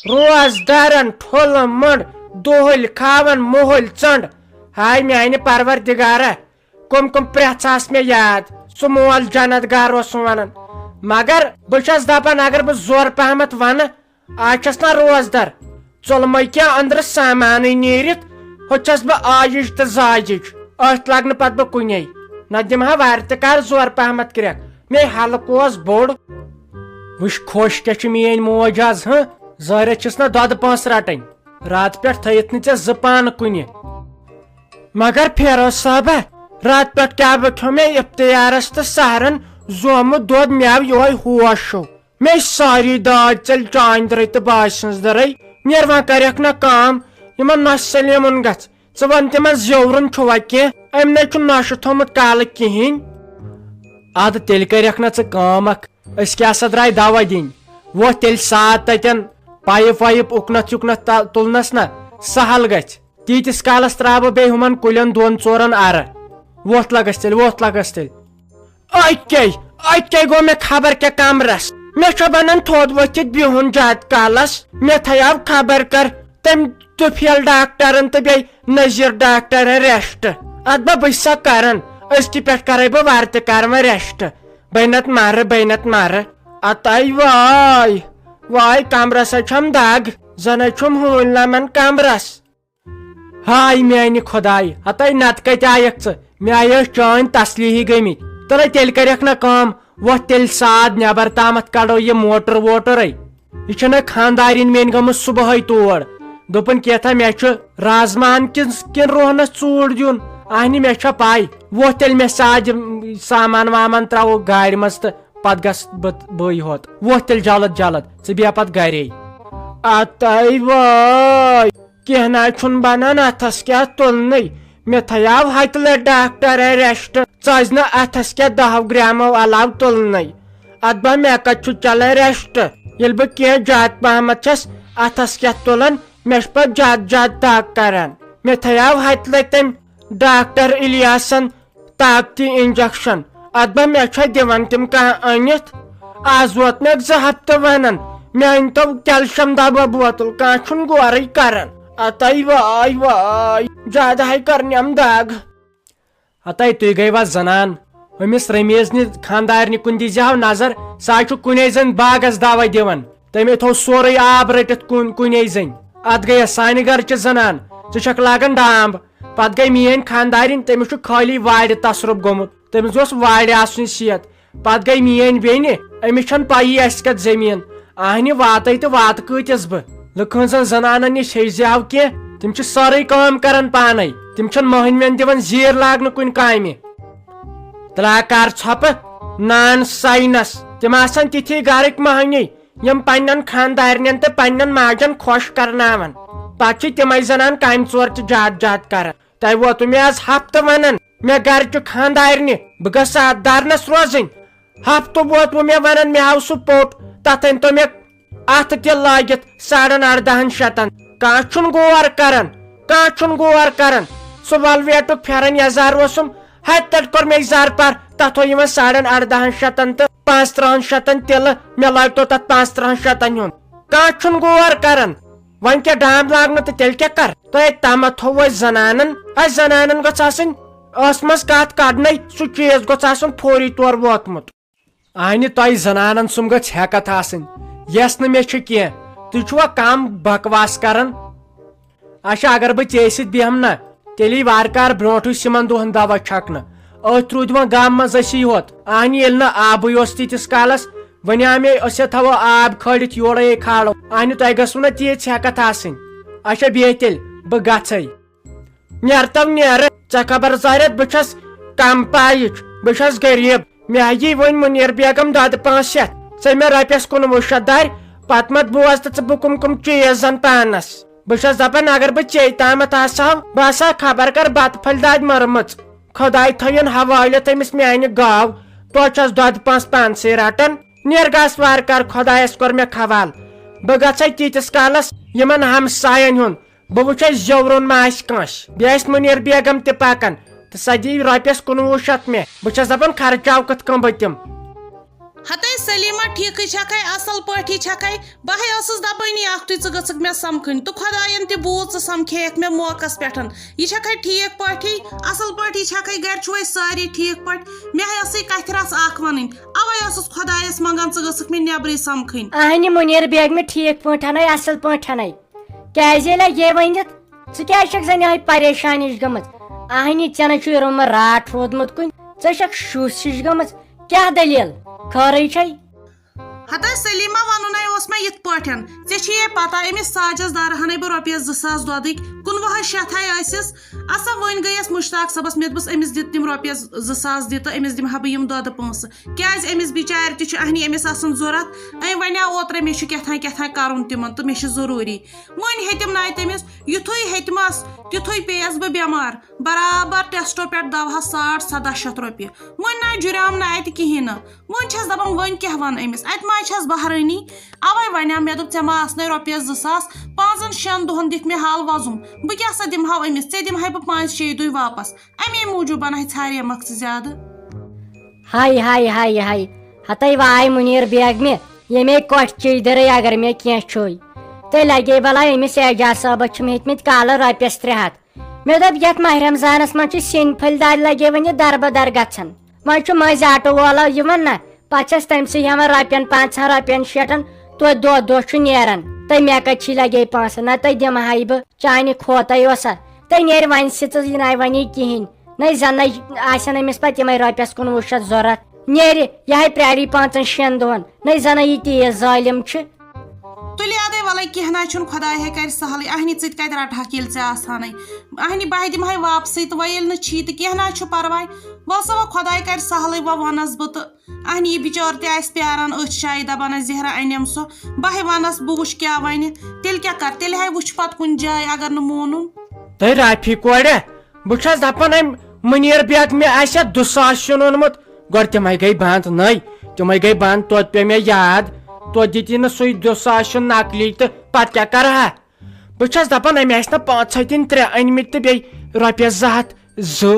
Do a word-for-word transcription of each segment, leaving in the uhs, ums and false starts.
روزدارن ٹھوٚل مٔنٛڈ، دۄہلۍ کھاون مۄہلۍ ژٔنٛڈ۔ ہاے میانہِ پروردگارا، کم کم پرٛٮ۪ژھ آس مےٚ یاد، سُہ مول جنت گار اوسُم ونان۔ مگر بہٕ چھَس دپان، اگر بہٕ زورٕ پہمتھ ونہٕ، آز چھَس نا روزدر، ژوٚلمَے کینٛہہ أنٛدرٕ سامانٕے نیٖرِتھ، ہُہ چھَس بہٕ آیِج تہٕ زایِج، أتھۍ لگہٕ نہٕ پتہٕ بہٕ کُنے۔ نتہٕ دِمہٕ ہا وارِ تہٕ کر زورٕ پہمتھ کرٛٮ۪کھ، مے حلقہٕ اوس بوٚڑ۔ وٕچھ خۄش کیٛاہ چھِ میٛٲنۍ موج آز، ہہ؟ ظٲہرہ چھِس نہ دۄدٕ پانٛژھ رٹٕنۍ۔ راتہٕ پٮ۪ٹھ تھٲیِتھ نہٕ ژےٚ زٕ پانہٕ کُنہِ۔ مگر فیروز صٲبہ، راتہٕ پٮ۪ٹھ کیٛاہ بہٕ کھیوٚو مےٚ افتیارس تہٕ سحرن زومُت دۄد مٮ۪وٕ یِہوٚے ہوش ہیوٗ۔ مےٚ ساری داج ژٔلۍ چانہِ دٔرے تہٕ باسہِ سٕنٛز دٔرے۔ نیر وۄنۍ کرٮ۪کھ نہ کٲم، یِمن نۄشہِ سلیمن گژھِ۔ ژٕ وَن تِمن زیورُن چھُوا کینٛہہ؟ أمۍ نے چھُ نۄشہِ تھوٚمُت کالہٕ کِہیٖنۍ۔ اَدٕ تیٚلہِ کرٮ۪کھ نہ ژٕ کٲم اکھ، أسۍ کیٛاہ سا درٛاے دوا دِنۍ؟ وۄتھ تیٚلہِ ساد تتٮ۪ن، پایپ وایپ اُکنتھ یُکنتھ تل-، تُلنس نہ سہل گژھِ۔ تیٖتِس کالس ترٛاوٕ بہٕ بیٚیہِ ہُمن کُلٮ۪ن دۄن ژورن ارٕ۔ وۄتھ لگس تیٚلہِ، وۄتھ لگس تیٚلہِ۔ اکے، اکے گوٚو مےٚ خبر کیٛاہ کمرس۔ مےٚ چھُ بنان تھوٚد ؤتھِتھ بِہُن زیادٕ کالس۔ مےٚ تھایاو خبر کر تٔمۍ طفیل ڈاکٹرن تہٕ بیٚیہِ نذیر ڈاکٹرن ریسٹ۔ اتھ بہ بہٕ سا کران، أزکہِ پٮ۪ٹھ کرے بہٕ ورتہِ کرٕ وۄنۍ ریسٹ۔ بے نتہٕ مرٕ، بے نتہٕ مرٕ۔ اتاے واے، واے کمرس ہا چھم دگ، زن ہا چھُم ہوٗنۍ لمن کمرس۔ ہاے میانہِ خۄدایہِ، ہتے نتہٕ کتہِ آیکھ ژٕ؟ مےٚ آیہِ ٲسۍ چٲنۍ تسلی ہی گٔمٕتۍ۔ تلے تیٚلہِ کرکھ نا کٲم، وۄتھ تیٚلہِ ساد نٮ۪بر تامتھ کڑو یہِ موٹر ووٹرے۔ یہِ چھنہ خاندارِنۍ میٲنۍ گٔمٕژ صبحٲے تور۔ دوٚپُن کیتھا مےٚ چھُ رازماہن کِنۍ، کِنۍ روہنس ژوٗر دیُن۔ اہنہِ مےٚ چھےٚ پاے۔ وۄتھ تیٚلہِ مےٚ ساد یِم سامان وامان تراوو گاڑِ منٛز تہٕ پتہٕ گژھ بہٕ بٕے ہوت۔ وۄتھ تیٚلہِ جلد جلد، ژٕ بیٚہہ پتہٕ گرے۔ اتاے واے۔ کینٛہہ نہ چھُنہٕ بنان، اتھس کیٛاہ تُلنٕے؟ مےٚ تھایاو ہتہِ لٹہِ ڈاکٹر ریسٹ، ژزِ نہٕ اتھس کیٛاہ دہو گرامو علاوٕ تُلنٕے۔ اتھ بہ مےٚ کتہِ چھُ چلان ریسٹ؟ ییٚلہِ بہٕ کینٛہہ زیادٕ پہمتھ چھس اتھس کیٛاہ تُلان، مےٚ چھُ پتہٕ زیادٕ زیادٕ دگ کران۔ مےٚ تھایاو ہتہِ لٹہِ تٔمۍ ڈاکٹر الیاسن طاقتی انجیکشن۔ اتھ بہ مےٚ چھا دِوان تِم کانٛہہ أنِتھ؟ آز ووت مےٚ زٕ ہفتہٕ ونان، مےٚ أنۍ تو کیلشیم دوا بوتل، کانٛہہ چھُنہٕ غورٕے کران۔ اتاے واے واے، زیادٕ ہاے کرنٮ۪م دگ۔ ہتے تُہۍ گٔیوا زنان؟ أمِس رمیزنہِ خاندارنہِ کُن دیٖزِ ہاو نظر، سۄ ہا چھُ کُنے زٔنۍ باغس دوا دِوان۔ تٔمۍ تھوٚو سورُے آب رٔٹِتھ کُن-، کُنے زٔنۍ۔ اتھ گٔیس سانہِ گرچہِ زنان، ژٕ چھکھ لاگان ڈامب۔ پتہٕ گٔے میٲنۍ خاندارِنۍ، تٔمِس چھُ خٲلی وارِ تصرُف گوٚمُت، تٔمِس گوٚژھ وارِ آسُن صحت۔ پتہٕ گٔے میٲنۍ بیٚنہِ، أمِس چھنہٕ پَیی اَسہِ کَتھ زٔمیٖن۔ اہنہِ واتے تہٕ واتہٕ کۭتِس بہٕ۔ لُکہٕ ہٕنٛزن زنانن نِش ہیٚچھزِ ہاو کینٛہہ، تِم چھِ سٲرٕے کٲم کران پانے۔ تِم چھنہٕ مٔہنوٮ۪ن دِوان زیٖر لاگنہٕ کُنہِ کامہِ۔ تلاکار ژھۄپہٕ، نان ساینس۔ تِم آسان تِتھی گرٕکۍ مٔہنی، یِم پننٮ۪ن خاندارنٮ۪ن تہٕ پننٮ۪ن ماجن خۄش کرناوان۔ پتہٕ چھِ تِمے زنان کامہِ ژور تہِ زیادٕ زیادٕ کران۔ تۄہہِ ووتوٕ مےٚ آز ہفتہٕ ونان، مےٚ گرِ چھُ خاندارنہِ، بہٕ گژھٕ اتھ دھرنس روزٕنۍ۔ ہفتہٕ ووتوٕ مےٚ ونان، مےٚ ہاو سُہ پوٚٹ، تتھ أنۍ تو مےٚ اتھٕ تہِ لٲگِتھ ساڑن اردہن شتن۔ کانٛہہ چھُنہٕ غور کران، کانٛہہ چھُنہٕ غور کران۔ سُہ ویلویٹُک پھٮ۪رن یزار اوسُم، ہتہِ لٹہِ کوٚر مےٚ یزار پر، تتھ اوس یِوان ساڑن اردہن شتن تہٕ پانٛژترٕہن شتن تِلہٕ، مےٚ لٲگۍ تو تتھ پانٛژترٕہن شتن ہُنٛد۔ کانٛہہ چھُنہٕ غور کران۔ وۄنۍ کیٛاہ ڈام لاگنہٕ تہٕ تیٚلہِ کیٛاہ کر؟ تۄہہِ تامتھ تھوٚو اَسہِ زنانن، اَسہِ زنانن گٔژھ آسٕنۍ ٲسہٕ منٛز کتھ کڑنَے، سُہ چیٖز گوٚژھ آسُن فوری طور ووتمُت۔ اہنہِ تۄہہِ زنانن سُم گٔژھ ہٮ۪کتھ آسٕنۍ، یۄس نہٕ مےٚ چھِ کینٛہہ۔ تُہۍ چھِوا کم بکواس کران؟ اچھا، اگر بہٕ ژےٚ سۭتۍ بیٚہمہٕ نا، تیٚلہِ یی وارٕ کارٕ برونٛٹھٕے سِمن دۄہن دوا چھکنہٕ۔ أتھۍ روٗدۍ وۄنۍ گامہٕ منٛز أسی ہوت۔ اہنہِ ییٚلہِ نہٕ آبٕے اوس تیٖتِس کالس، وۄنۍ آو مےٚ أسۍ تھاوو آب کھٲلِتھ یورے کھالو۔ اہنہِ تۄہہِ گٔژھوٕ نہ تیٖژ ہٮ۪کتھ آسٕنۍ۔ اچھا، بیٚہہ تیٚلہِ، بہٕ گژھے۔ نیرتو نیرٕ، ژےٚ خبر زارٮ۪تھ بہٕ چھَس کم پایِچ، بہٕ چھَس غریٖب۔ مےٚ ہا یی وۄنۍ مُنیر بیگم دۄدٕ پانٛژھ ہَتھ، ژےٚ مےٚ رۄپیَس کُنوُہ شَتھ دارِ، پتہٕ مت بوز تہٕ ژٕ بہٕ کُم کُم چیٖز زن پانس۔ بہٕ چھَس دپان اگر بہٕ ژے تامتھ آسہٕ ہاو، بہٕ آسہٕ ہا خبر کر بتہٕ پھٔلۍ دادِ مٔرمٕژ۔ خۄداے تھٲیِن حوالہٕ تٔمِس میانہِ گاو، توتہِ چھَس دۄدٕ پانٛژھ پانسٕے رٹان۔ نیر گژھ وارٕ کار، خۄدایس کوٚر مےٚ حوالہٕ۔ بہٕ گژھے تیٖتِس کالس یِمن ہمساین ہُنٛد، بہٕ وٕچھے زیورُن ما آسہِ کٲنٛسہِ۔ بیٚیہِ آسہِ مُنیر بیگم تہِ پکان تہٕ سۄ دِیہِ رۄپیس کُنوُہ شتھ مےٚ۔ بہٕ چھَس دپان خرچاو کِتھ کٔنۍ بہٕ تِم۔ ہتے سلیمہ، ٹھیکھٕے چھکھے، اصل پٲٹھی چھکھے؟ بہے ٲسٕس دپٲنی اکھتُے ژٕ گٔژھکھ مےٚ سمکھٕنۍ، تہٕ خۄداین تہِ بوٗز ژٕ سمکھیکھ مےٚ موقعس پٮ۪ٹھ۔ یہِ چھکھے ٹھیک پٲٹھی؟ اصل پٲٹھی چھکھے؟ گرِ چھُوے سٲری ٹھیک پٲٹھۍ؟ مےٚ ٲسٕے کتھِ رژھ اکھ ونٕنۍ، اوے ٲسٕس خۄدایس منگان ژٕ گٔژھکھ مےٚ نیبرٕے سمکھٕنۍ۔ اہنہِ منیر بیگمہِ، ٹھیک پٲٹھۍ ہنے، اصل پٲٹھۍ ہنے۔ کیازِ ییٚلہِ یہِ ؤنِتھ، ژٕ کیازِ چھکھ زن یِہے پریشان ہِش گٔمٕژ؟ اہنہِ، ژےٚ نَے چھُے روٗمہٕ راٹھ روٗدمُت کُنہِ، ژٕ چھکھ شُس ہِش گٔمٕژ۔ کیٛاہ دٔلیٖل؟ خٲرٕے چھے؟ ہتے سلیمہ، وَنُن ہے اوس مےٚ یِتھ پٲٹھۍ، ژےٚ چھے پتہ أمِس ساجس دارہنے بہٕ رۄپیس زٕ ساس دۄدٕکۍ، کُنوُہس شیٚتھے ٲسِس۔ اَسا وۄنۍ گٔیَس مشتاق صٲبس، مےٚ دوٚپُس أمِس دِ تِم رۄپیس زٕ ساس دِ تہٕ أمِس دِمہٕ ہا بہٕ یِم دۄدٕ پونٛسہٕ، کیازِ أمِس بِچارِ تہِ چھُ اہنہِ، أمِس آسان ضوٚرتھ۔ أمۍ وَنیٛاو اوترَے مےٚ چھُ کیٛاہ تام کیٛاہ تام کَرُن تِمن تہٕ مےٚ چھُ ضروٗری۔ وۄنۍ ہیٚتِم نَے تٔمِس، یُتھُے ہیٚتمَس، تیُتھُے پیٚیَس بہٕ بٮ۪مار۔ برابر ٹیسٹو پٮ۪ٹھ دَوہَس ساڑ سَداہ شیٚتھ رۄپیہِ۔ وۄنۍ نَے جُریام نہٕ اَتہِ کِہیٖنۍ نہٕ۔ وۄنۍ چھَس دَپان، وۄنۍ کیٛاہ وَنہٕ أمِس؟ اَتہِ ما چھَس بہرٲنی؟ اَوَے وَنیٛام مےٚ، دوٚپ، ژےٚ ما آسنَے رۄپیَس زٕ ساس؟ پانٛژَن شٮ۪ن دۄہَن دِکھ مےٚ حال وۄزُم۔ بہٕ کیٛاہ سا دِمہٕ ہاو أمِس؟ ژےٚ دِمہٕ ہاے بہٕ پانٛژِ شیٚیہِ دۄہہِ واپَس۔ اَمے موٗجوٗب بَناے ژھاریمَکھ ژٕ زیادٕ۔ ہاے، ہاے، ہاے، ہاے۔ ہتے واے منیر بیگمہِ، ییٚمے کۄٹھۍ چیٚیہِ دٔرٕے اگر مےٚ کینٛہہ چھُے۔ تیٚلہِ لگے بلاے أمِس اعجاز صٲبس چھِم ہیٚتمٕتۍ کالہٕ رۄپیس ترٛےٚ ہتھ۔ مےٚ دوٚپ، یتھ ماہ رمضانس منٛز چھُ سیٚنہِ پھٔلۍ دارِ لگے وۄنۍ یہِ دربہٕ در گژھان۔ وۄنۍ چھُ مٔنٛزۍ آٹو وولو یِوان نا، پتہٕ چھس تٔمۍ سٕے ہٮ۪وان رۄپین پانٛژن، رۄپین شیٹھن، توتہِ دۄہ دۄہ چھُ نیران۔ تہٕ مےٚ کتہِ چھی لگے پونٛسہٕ، نہ تہٕ دِمہٕ ہا یہِ بہٕ چانہِ کھوتَے اوسا۔ تہٕ نیرِ وۄنۍ سہِ ژٕ یہِ نَے وَنی کِہیٖنۍ۔ نَے زَنَے آسن أمِس پَتہٕ تِمَے رۄپیَس کُنوُہ شیٚتھ ضوٚرَتھ۔ نیرِ یِہوٚے پرٛاری پانٛژَن شٮ۪ن دۄہَن۔ نَے زَنَے یہِ تیز ظٲلِم چھُ۔ تُلہِ اَدَے وَلَے کینٛہہ نہ چھُنہٕ، خۄداے ہے کَرِ سہلٕے۔ اَہنہِ ژٕ تہِ کَتہِ رَٹہٕ ہاکھ ییٚلہِ ژےٚ آسہٕ ہَنَے۔ اَہنہِ بہٕ ہے دِمہٕ ہَے واپسٕے تہٕ وۄنۍ ییٚلہِ نہٕ چھی تہٕ کینٛہہ نہ چھُ پَرواے۔ وَلہٕ سا وۄنۍ خۄداے کَرِ سہلٕے، وۄنۍ وَنَس بہٕ تہٕ اَہنہِ یہِ بِچور تہِ آسہِ پیاران أتھۍ جایہِ دَپان اَسہِ زہرا اَنٮ۪م سۄ۔ بہٕ ہے وَنَس بہٕ وٕچھِ کیٛاہ وَنہِ۔ تیٚلہِ کیٛاہ کَرٕ؟ تیٚلہِ ہے وٕچھِ پَتہٕ کُنہِ جایہِ اگر نہٕ مونُن۔ تہٕ رافی کورِ، بہٕ چھَس دَپان أمۍ مُنیٖر بیگ مےٚ آسہِ ہا دُساس سیُن اوٚنمُت، گۄڈٕ تِمَے گٔے بنٛد نٔے، تِمَے گٔے بنٛد، توتہِ پیوٚو مےٚ یاد، توتہِ دِتی نہٕ سُے دُساس سیُن نقلی تہٕ پَتہٕ کیٛاہ کَرٕ ہا؟ بہٕ چھَس دَپان أمۍ آسہِ نہ پانٛژھ ہَتھ تِم ترٛےٚ أنۍمٕتۍ تہٕ بیٚیہِ رۄپیَس زٕ ہَتھ زٕ،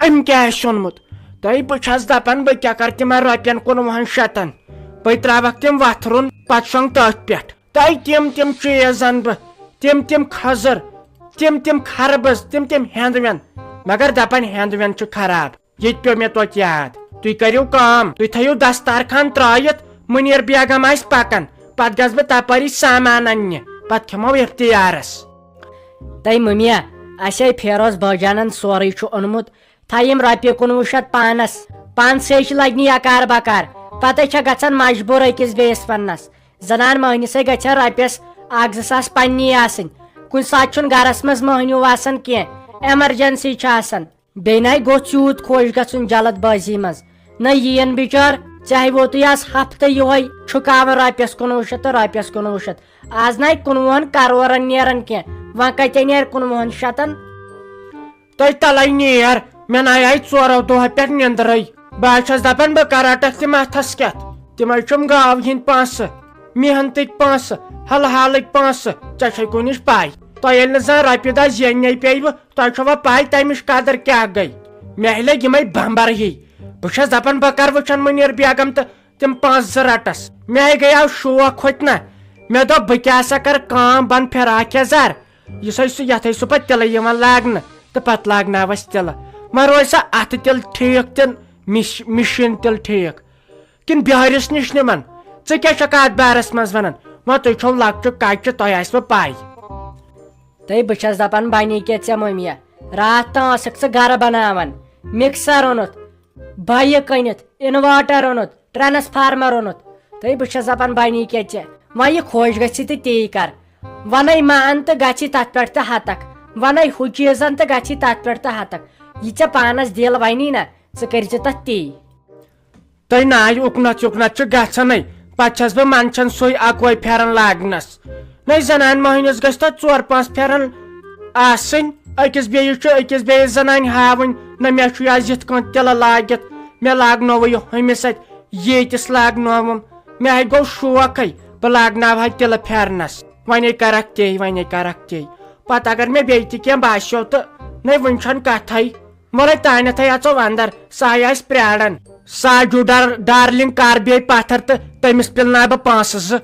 أمۍ کیٛاہ آسہِ اوٚنمُت؟ تہٕ بہٕ چھَس دَپان بہٕ کیٛاہ کَرٕ تِمَن رۄپیَن کُنوُہَن شَتَن، بہٕ ترٛاوَکھ تِم وَتھرُن پَتہٕ شۄنٛگ تٔتھۍ پٮ۪ٹھ۔ تۄہہِ تِم تِم چیٖز زَن بہٕ، تِم تِم کھٔزٕر، تِم تِم خربٕز، تِم تِم ہٮ۪نٛدوٮ۪نٛد، مگر دَپان ہٮ۪نٛدوٮ۪نٛد چھُ خراب۔ ییٚتہِ پیوٚو مےٚ توتہِ یاد۔ تُہۍ کٔرِو کٲم، تُہۍ تھٲیِو دستارخان ترٛٲیِتھ، مُنیٖر بیگم آسہِ پَکان، پَتہٕ گژھٕ بہٕ تَپٲری سامان اَننہِ، پَتہٕ کھٮ۪مو اِفتِیارَس۔ تَے مُمیا، اَسے فیروز بٲجانَن سورُے چھُ اوٚنمُت، تھایِم رۄپیہِ کُنوُہ شیٚتھ پانَس، پانسٕے چھِ لَگنہِ یَکار بَکار، پَتَے چھےٚ گژھان مجبوٗر أکِس بیٚیِس پَننَس۔ زَنان مۄہنِسٕے گژھِ ہا رۄپیَس اَکھ زٕ ساس پَننی آسٕنۍ، کُنہِ ساتہٕ چھُنہٕ گَرَس منٛز مۄہنیوٗ آسان کینٛہہ، ایمرجنسی چھِ آسان۔ بیٚیہِ نَے گوٚژھ یوٗت خۄش گژھُن جلد بٲزی منٛز۔ نہ یِیَن بِچار، ژےٚ ہے ووتُے آز ہفتہٕ یِہوٚے چھُکاوان رۄپیَس کُنوُہ شیٚتھ تہٕ رۄپیَس کُنوُہ شیٚتھ۔ آز نَے کُنوُہَن کرورَن نیران کینٛہہ، وۄنۍ کَتہِ نیرِ کُنوُہَن شَتَن؟ تُہۍ تَلَے نیر، مےٚ نَے آیہِ ژورو دۄہو پٮ۪ٹھ نیٚنٛدرٕے۔ بہٕ حظ چھَس دَپان بہٕ کَرٕ رَٹَکھ تِم اَتھَس کٮ۪تھ۔ تِم حظ چھِم گاو ہِنٛدۍ پونٛسہٕ، محنتٕکۍ پونٛسہٕ، حلحالٕکۍ پونٛسہٕ، ژےٚ چھے کُنِچ پَے۔ تۄہہِ ییٚلہِ نہٕ زانٛہہ رۄپیہِ دَہ زیننے پیٚیہِ، تۄہہِ چھوا پَے تَمِچ قدر کیٛاہ گٔے؟ مےٚ ہے لٔگۍ یِمَے بمبر ہی۔ بہٕ چھَس دَپان بہٕ کَرٕ وٕچھَن مُنیٖر بیگم تہٕ تِم پونٛسہٕ زٕ رَٹَس۔ مےٚ ہے گٔیاو شوق ہوٚتہِ نہ۔ مےٚ دوٚپ بہٕ کیٛاہ سا کَرٕ کٲم، بَنہٕ فِراک یَزار۔ یُس ہے سُہ، یَتھ ہے سُہ پَتہٕ تِلہٕ یِوان لاگنہٕ تہٕ پَتہٕ لاگناوَس تِلہٕ۔ وۄنۍ روزِ سا اَتھٕ تِلہٕ ٹھیٖک تِنہٕ مِش-، مِشیٖن تِلہٕ ٹھیٖک؟ کِنہٕ بیٛٲرِس نِش نِمَن؟ ژٕ کیٛاہ چھَکھ اَتھ بارَس منٛز وَنان؟ وۄنۍ تُہۍ چھَو لۄکچہِ کَچہِ، تۄہہِ آسِوٕ پَے۔ تہٕ بہٕ چھَس دَپان بَنی کیٛاہ ژےٚ مٔمیا؟ راتھ تام ٲسٕکھ ژٕ گَرٕ بَناوان، مِکسَر اوٚنُتھ، بایِک أنِتھ، اِنوٲٹَر اوٚنُتھ، ٹرٛانَسفارمَر اوٚنُتھ۔ تہٕ بہٕ چھَس دَپان بَنی کیٛاہ ژےٚ؟ وۄنۍ یہِ خۄش گژھِ تہٕ تی کَر۔ وَنَے مان تہٕ گژھی تَتھ پٮ۪ٹھ تہٕ ہَتَکھ۔ وَنَے ہُہ چیٖزَن تہٕ گژھی تَتھ پٮ۪ٹھ تہٕ ہَتَکھ۔ یہِ ژےٚ پانَس دِل وَنی نہ، ژٕ کٔرۍ زِ تَتھ تی۔ تۄہہِ ناے اُکنَتھ یُکنَتھ چھُ گژھنٕے، پَتہٕ چھَس بہٕ منٛدچھان سُے اَکوے پھٮ۪رَن لاگنَس۔ نَے زَنان مۄہنِوِس گژھِ تَتھ ژور پانٛژھ پھٮ۪رَن آسٕنۍ، أکِس بیٚیِس چھُ أکِس بیٚیِس زَنانہِ ہاوٕنۍ، نہ مےٚ چھُ آز یِتھ کٔنۍ تِلہٕ لٲگِتھ، مےٚ لاگنووُ یہِ ہُمِس اَتھِ، ییٚتِس لاگنووُم۔ مےٚ ہے گوٚو شوقٕے، بہٕ لاگناوہا تِلہٕ پھٮ۪رنَس۔ وۄنۍ کَرَکھ تے، وۄنۍ کَرَکھ تے۔ پَتہٕ اگر مےٚ بیٚیہِ تہِ کینٛہہ باسیو تہٕ نَے وٕنہِ چھَنہٕ کَتھَے۔ وَلَے تانٮ۪تھٕے اَژو اَندَر، سۄ ہے آسہِ پرٛاران۔ ساجو ڈار-، ڈارلنگ کر بیٚیہِ پتھر تہٕ تٔمِس پِلناو بہٕ پونٛسہٕ زٕ۔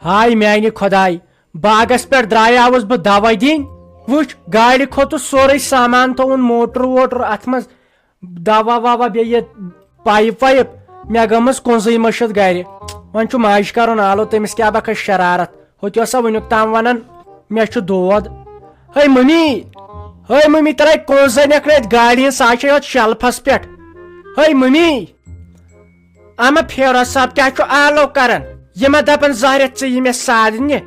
ہاے میانہِ خۄداے، باغس پٮ۪ٹھ درٛایاوُس بہٕ دوا دِنۍ۔ وٕچھ، گاڑِ کھوٚتُس سورُے سامان تھوٚوُن، موٹر ووٹر اتھ منٛز، دوا ووا، بیٚیہِ یہِ پایپ وایپ۔ مےٚ گٔمٕژ کُنزٕے مٔشِتھ گرِ۔ وۄنۍ چھُ ماجہِ کرُن آلو، تٔمِس کیٛاہ بکھٕ شرارت۔ ہوٚتہِ اوس سا وٕنیُک تام ونان، مےٚ چھُ دود۔ ہے مٔمی، ہے مٔمی، ترٛاے کُنزٕ نکھرٲوِتھ گاڑِ ہٕنٛز، سۄ چھےٚ یتھ شلفس پٮ۪ٹھ۔ ہے مٔمی، اما فیروز صٲب کیٛاہ چھُ آلو کران؟ یہِ ما دپان زہرٮ۪تھ ژٕ یہِ مےٚ سادنہِ؟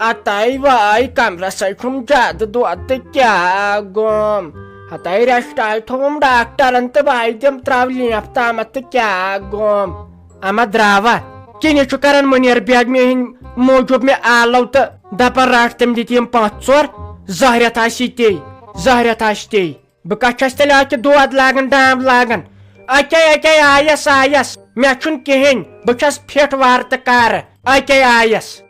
اتاے واے کمرس ہے چھُم زیادٕ دود تہٕ کیٛاہ گوم؟ ہتاے ریسٹ آے تھووُم ڈاکٹرن تہٕ واے دِم تراو لیف تامتھ تہٕ کیٛاہ گوم؟ اما دراوا؟ کِنہِ چھُ کران مُنیر بیگ مےٚ ہٕنٛدۍ موٗجوٗب مےٚ آلو تہٕ دپان رٹھ تٔمۍ دِتۍ یِم پانٛژھ ژور، زہرٮ۪تھ آسہِ یہِ تے، زہرٮ۪تھ آسہِ تے۔ بہٕ کتھ چھس تیٚلہِ اتہِ دود لاگان، ڈام لاگان؟ اکے اکے آیس آیس، مےٚ چھُنہٕ کِہیٖنۍ، بہٕ چھس فِٹ وارٕ تہٕ کارٕ۔ اکے آیس۔